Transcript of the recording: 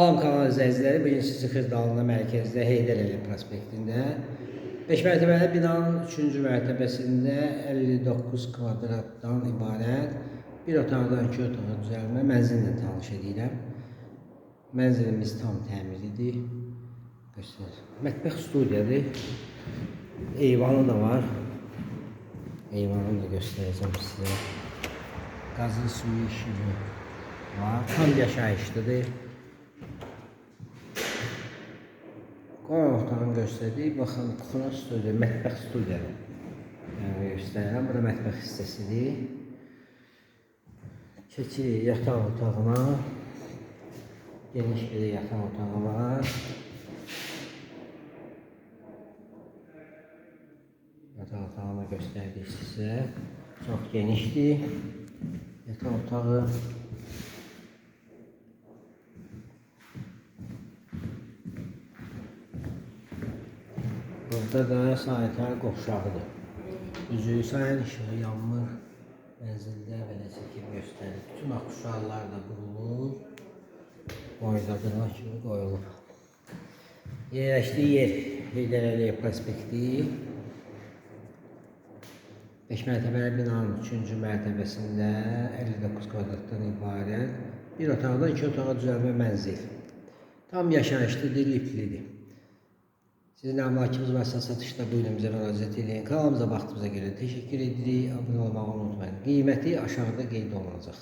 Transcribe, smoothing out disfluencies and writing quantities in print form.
Salam kanal izləyiciləri, bu gün sizi Xırdalanda mərkəzdə Heydər Əliyev prospektində 5 mərtəbəli binanın 3-cü mərtəbəsində 59 kvadratdan ibarət bir otaqdan 2 otağa düzəlmə mənzillə tanış edirəm. Mənzilimiz tam təmirlidir. Göstər. Mətbəx studiyadır. Eyvanı da var. Eyvanını da göstərəcəm sizə. Qazı, suyu, işığı var. Tam yaşayışlıdır. Qonaq otağını göstərdik. Baxın, kuxuna studiya, mətbəx studiyadır. Yəni göstərirəm. Bura mətbəx hissəsidir. Keçirik yataq otağına. Geniş bir yataq otağı var. Yataq otağını göstərdik sizə. Çox genişdir. Yataq otağı. Burada da sanitar qovşağıdır. Üzü sayan işığı yanmır. Mənzildə belə çəkib göstərir. Bütün aksesuarlar da qurulub. Boyladığına kimi qoyulub. Yerləşdiyi yer Heydər Əliyev prospekti. 5 mərtəbəli binanın 3-cü mərtəbəsində 59 kvadratdan ibarət bir otaqdan 2 otağa düzəlmə mənzil. Tam yaşayışlıdır, liftlidir. Sizin əmlakınız varsa satışda buyurun bizə müraciət edin. Kanalımıza baxdığınıza görə təşəkkür edirik. Abunə olmağı unutmayın. Qiyməti aşağıda qeyd olunacaq.